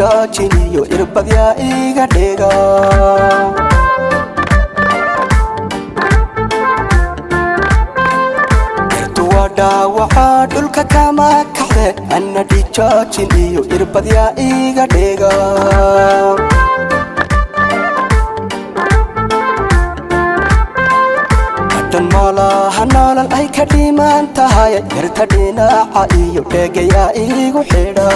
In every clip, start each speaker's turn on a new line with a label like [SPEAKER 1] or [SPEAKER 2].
[SPEAKER 1] Dhiig joojin iyo irbadyaa iga dhiga. Dhirtu waa dhaawaca, dhulka kama kacde, anna dhiig joojin iyo irbadyaa iga dhiga. Dhadhan malaha nolol ay ka dhiman tahay, yarta dhinaca iyo dheegayaa igu xidha.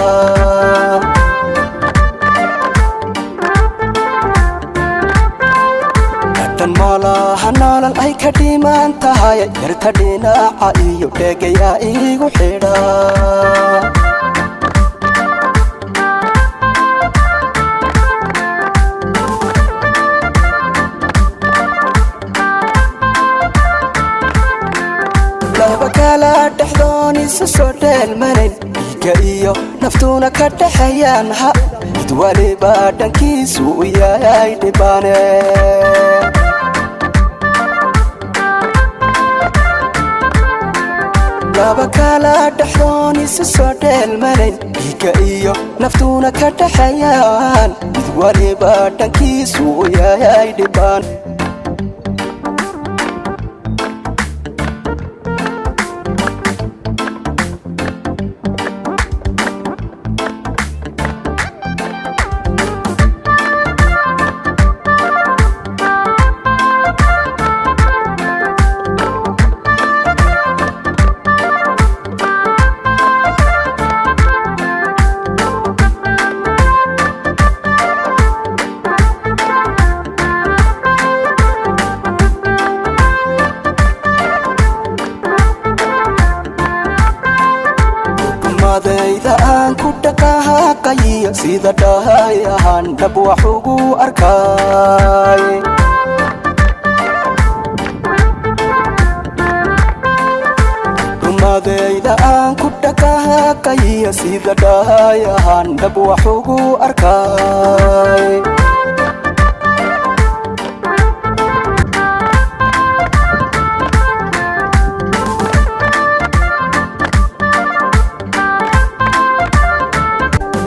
[SPEAKER 1] Dhadhan malaha nolol ay ka dhiman tahay, yarta dhinaca iyo dheegayaa igu xidha. Laba kala dhexdoon isu soo dheelmanayn, dhiigga iyo naftuna ka dhexeeyaan, ha mid waliba dhankiisu u yahay dhibane. Laba kala dhexdoon isu soo dheelmanayn, dhiigga iyo naftuna ka dhexeeyaan, mid waliba dhankiisu u yahay dhibaan. Madayda aan ku dhaqaaqayiyo, sida dhahay ahaan dhab wax ugu arkay. Dhumadayda aan ku dhaqaaqayiyo, sida dhahay ahaan dhab wax ugu arkay.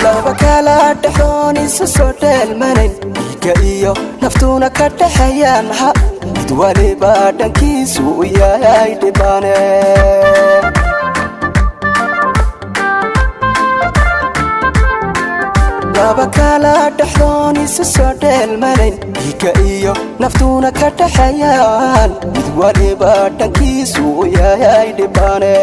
[SPEAKER 1] Laba kala dhexdoon isu soo dheelmanayn, dhiigga iyo naftuna ka dhexeeyaan, ha mid waliba dhankiisu u yahay dhibane. Laba kala dhexdoon isu soo dheelmanayn, dhiigga iyo naftuna ka dhexeeyaan, mid waliba dhankiisu u yahay dhibane.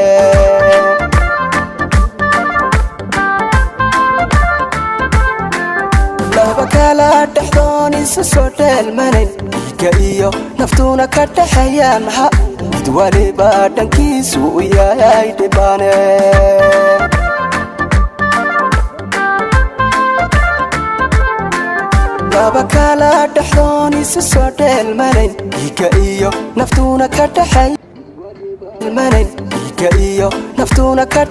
[SPEAKER 1] Laba kala dhexdoon isu soo dheelmanayn, dhiigga iyo naftuna ka dhexeeyaan, ha mid waliba dhankiisu u yahay dhibane. Laba kala dhexdoon isu soo dheelmanayn, dhiigga iyo naftuna ka dhexeeyaan, dhiigga iyo naftuna ka.